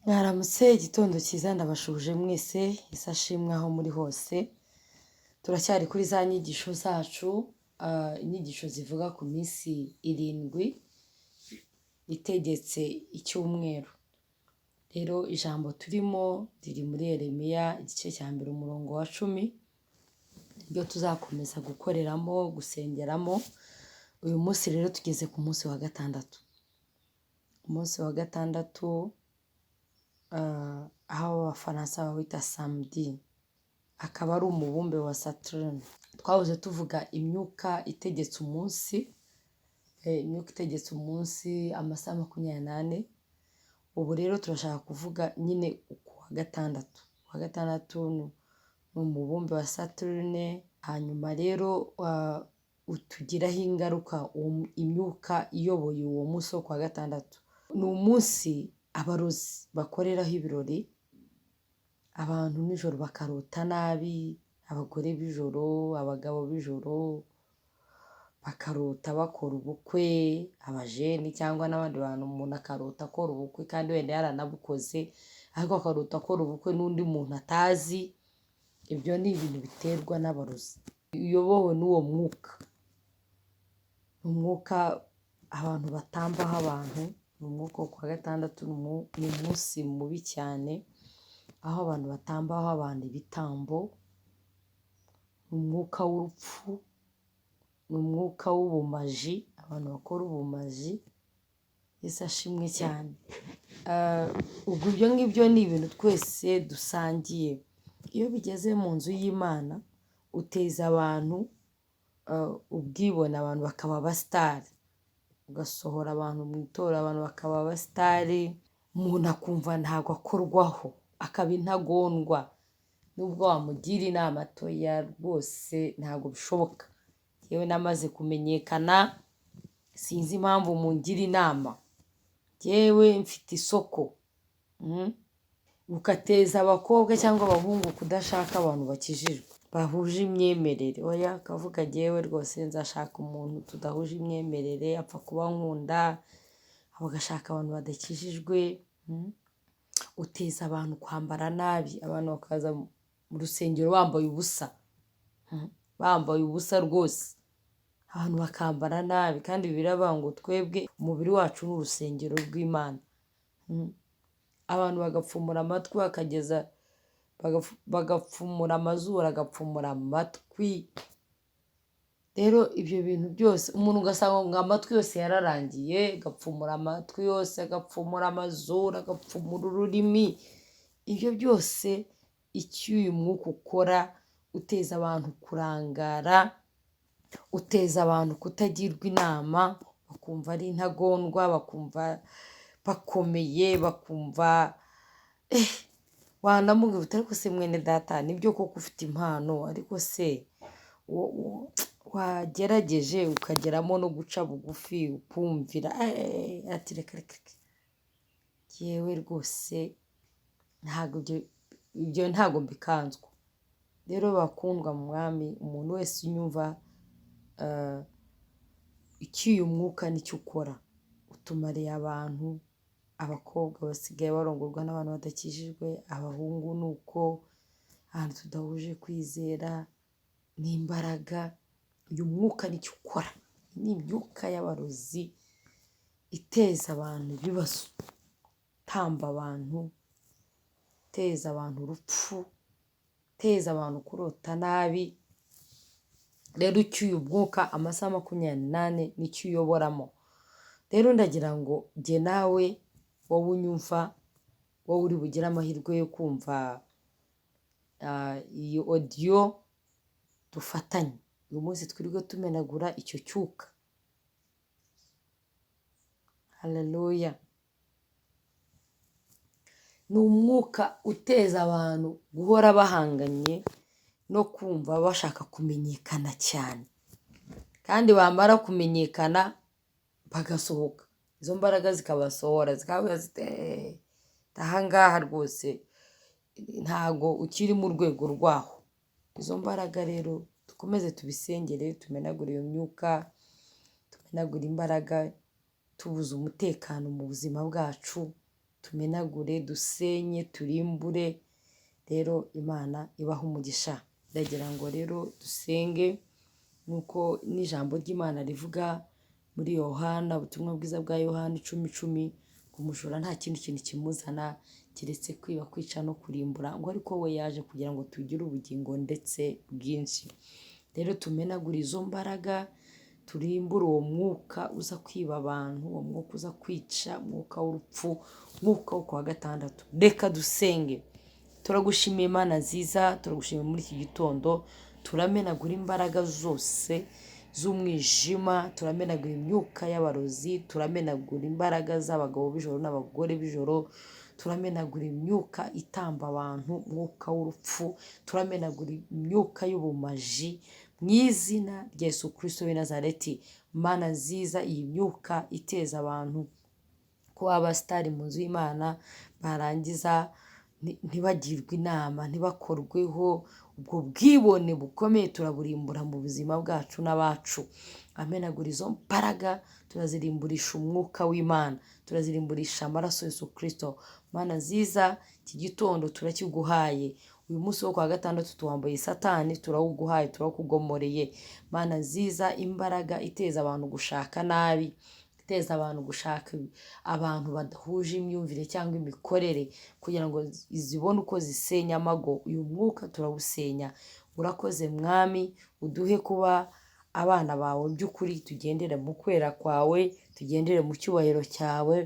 Mwaramutse, igitondo cyiza, ndabashuje mwese. Yesu ashimwe aho muri hose. Turacyari kuri za nyigisho zacu, inyigisho zivuga ku minsi 7 itegetse icyumweru. Rero ijambo turimo riri muri Yeremiya igice cya 1 umurongo wa 10, niryo tuzakomeza gukoreramo, gusengeramo. Uyu munsi rero tugeze ku munsi wa gatandatu. Umunsi wa gatandatu, aho Abafaransa bawita samedi, akaba ari umubumbe wa Saturne. Twahoze tuvuga imyuka itegetse umunsi, imyuka itegetse umunsi, amasaha 24. Ubu rero turashaka kuvuga nyine ku wa gatandatu. Ku wa gatandatu ni umubumbe wa Saturne, hanyuma rero utugiraho ingaruka imyuka iyoboye uwo munsi wo ku wa gatandatu. Ni umunsi abarozi bakoreraho ibirori, abantu nijoro bakarota nabi, abagore b'ijoro, abagabo b'ijoro, bakarota bakora ubukwe, abajeni cyangwa n'abandi bantu, umuntu akarota akora ubukwe kandi wenda yaranabukoze, ariko akarota akora ubukwe n'undi muntu atazi. Ibyo ni ibintu biterwa n'abarozi. Uyobowe n'uwo mwuka. Ni umwuka abantu batambaho abantu, ni umwuka wo ku wa gatandatu, ni umunsi mubi cyane, aho abantu batambaho abantu ibitambo, ni umwuka w'urupfu, ni umwuka w'ubumaji, abantu bakora ubumaji. Yesu ashimwe cyane. Ubwo ibyo ngibyo ni ibintu twese dusangiye. Iyo bigeze mu nzu y'Imana, uteza abantu ubwibone, abantu bakaba abasitari, ugasohora abantu mu itorero, abantu bakaba abasitari, umuntu akumva ntabwo akorwaho, akaba intagondwa, nubwo wamugira inama toya rwose ntabwo bishoboka. Yewe namaze kumenyekana, sinzi impamvu mungira inama, yewe mfite isoko. Ugateza abakobwa cyangwa abahungu kudashaka abantu bakijijwe bahuje imyemerere. Oya, akavuga jyewe rwose nzashaka umuntu tudahuje imyemerere, apfa kuba nkunda, bagashaka abantu badakijijwe. Uteza abantu kwambara nabi, abantu bakaza mu rusengero bambaye ubusa, bambaye ubusa rwose, abantu bakambara nabi, kandi biravuga ngo twebwe umubiri wacu ni urusengero rw'Imana. Abantu bagapfumura amatwi bakageza, bagapfumura amazuru, agapfumura amatwi. Rero ibyo bintu byose, umuntu ugasanga ngo amatwi yose yararangiye, agapfumura amatwi yose, agapfumura amazuru, agapfumura ururimi. Ibyo byose icyo uyu mwuka ukora, uteza abantu kurangara, uteza abantu kutagirwa inama, bakumva ari intagondwa, bakumva bakomeye, bakumva wanamubwira uti ariko se mwene data, nibyo koko ufite impano, ariko se wagerageje ukageramo no guca bugufi ukumvira, ati reka reka reka, yewe rwose ntabwo ibyo ntabwo mbikanzwa. Rero bakundwa mu mwami, umuntu wese unyumva, icyo uyu mwuka nicyo ukora, utumariye abantu, abakobwa basigaye barongorwa n'abantu badakijijwe, abahungu ni uko, ahantu tudahuje kwizera n'imbaraga, uyu mwuka nicyo ukora. Ni imyuka y'abarozi iteza abantu ibibazo, itamba abantu, iteza abantu urupfu, iteza abantu kurota nabi. Rero icyo uyu mwuka amasaha 24 nicyo uyoboramo. Rero ndagira ngo jye nawe, wowe unyumva, wowe uri bugire amahirwe yo kumva iyi audio, dufatanye uyu munsi twirirwe tumenagura icyo cyuka. Haleluya. Ni umwuka uteza abantu guhora bahanganye no kumva bashaka kumenyekana cyane, kandi bamara kumenyekana bagasohoka, izo mbaraga zikabasohora, zikavuga ziti aha ngaha rwose ntago ukiri mu rwego rwaho. Izo mbaraga rero dukomeze tubisengere, tumenagure iyo myuka, tumenagure imbaraga tubuze umutekano mu buzima bwacu. Tumenagure, dusenye, turimbure. Rero Imana ibaha umugisha. Ndagira ngo rero dusenge nk'uko n'ijambo ry'Imana rivuga muri Yohana, ubutumwa bwiza bwa Yohana 10:10, ngo umujura nta kindi kintu kimuzana keretse kwiba, kwica no kurimbura, ngo ariko we yaje kugira ngo tugire ubugingo ndetse bwinshi. Rero tumenagure izo mbaraga, turimbure uwo mwuka uza kwiba abantu, uwo mwuka uza kwica, umwuka w'urupfu, umwuka wo kuwa gatandatu. Reka dusenge. Turagushimiye, Imana nziza, turagushimiye muri iki gitondo. Turamenagura imbaraga zose z'umwijima, turamenagura imyuka y'abarozi, turamenagura imbaraga z'abagabo b'ijoro n'abagore b'ijoro, turamenagura imyuka itamba abantu, umwuka w'urupfu, turamenagura imyuka y'ubumaji mu izina rya Yesu Kristo w'i Nazareti. Mana nziza, iyi myuka iteza abantu kuba abasitari mu nzu y'Imana, barangiza ntibagirwe inama, ntibakorweho, ubwo bwibone bukomeye turaburimbura mu buzima bwacu n'abacu. Amenagura izo mbaraga, turazirimburisha umwuka w'Imana, turazirimburisha amaraso Yesu Kristo. Mana nziza, iki gitondo turakiguhaye. Uyu munsi wo kwa gatandatu tuwambaye Satani, turawuguhaye, turawukugomoreye. Mana nziza, imbaraga iteza abantu gushaka nabi, iteza abantu gushaka abantu badahuje imyumvire cyangwa imikorere kugira ngo zibone uko zisenya amago, uyu mwuka turawusenya. Urakoze Mwami, uduhe kuba abana bawe by'ukuri, tugendere mu kwera kwawe, tugendere mu cyubahiro cyawe,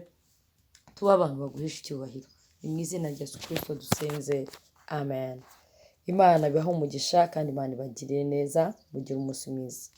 tube abantu baguhesha icyubahiro. Ni mu izina rya Yesu Kristo dusenze, amen. Imana ibahe umugisha kandi Imana ibagirire neza, mugire umunsi mwiza.